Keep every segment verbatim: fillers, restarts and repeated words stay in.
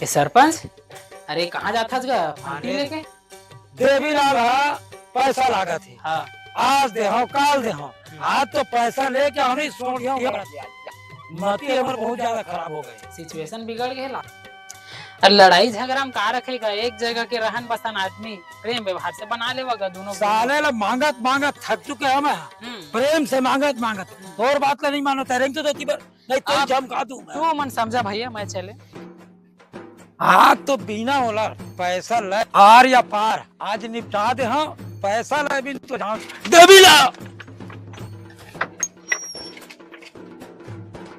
ए सरपंच, अरे कहाँ जाथस गा फंटी अरे। लेके? देवीलाल हा पैसा लागत हे। हाँ। आज देहव, काल देहव। आज तो पैसा लेके हमनी सोच के मती हमर बहुत ज्यादा खराब हो गए। सिचुएशन बिगड़ गए ला। अरे लड़ाई झगड़ा में का रखेगा, एक जगह के रहन बसन आदमी प्रेम व्यवहार से बना लेवा गा दोनों। साले ला मांगत मांगत थक चुके हम। हम्म। प्रेम से मांगत मांगत तोर बात ला नहीं मानो, तेरे तो धोती पर नहीं तो आप चमका दूं मैं। तू मन समझा भैया, मैं चले। आज तो बिना ओला पैसा ले आर या पार, आज निपटा दे हम। पैसा ले बिन तो जान देवीलाल।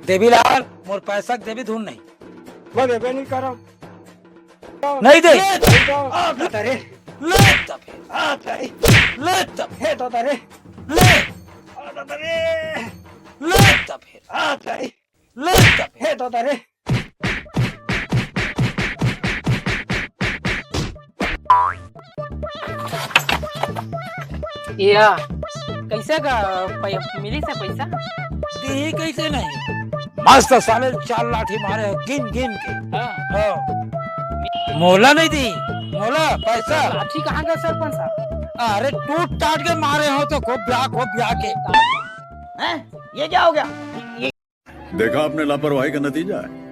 देवीलाल, मोर पैसा के देवी धुन नहीं। मैं देबे नहीं करम। नहीं दे। नहीं दे। आ, बता रे। ले तब। आ, तारी। ले तब। हे तो तारे। ले। आ, तो तारे। ले तब। आ, तारी। ले तब। हे तो तारे। या, कैसे का पै-, मिली से पैसा? दी कैसे नहीं? मस्त साले चार लाठी मारे हो गिन गिन के। हाँ। हाँ। मोला नहीं दी, मोला पैसा। लाठी कहाँ का सरपंच साहब? अरे टूट टाट के मारे हो तो खूब ब्याह, खूब ब्याह के। हैं? ये क्या हो गया? ये देखा आपने लापरवाही का नतीजा है।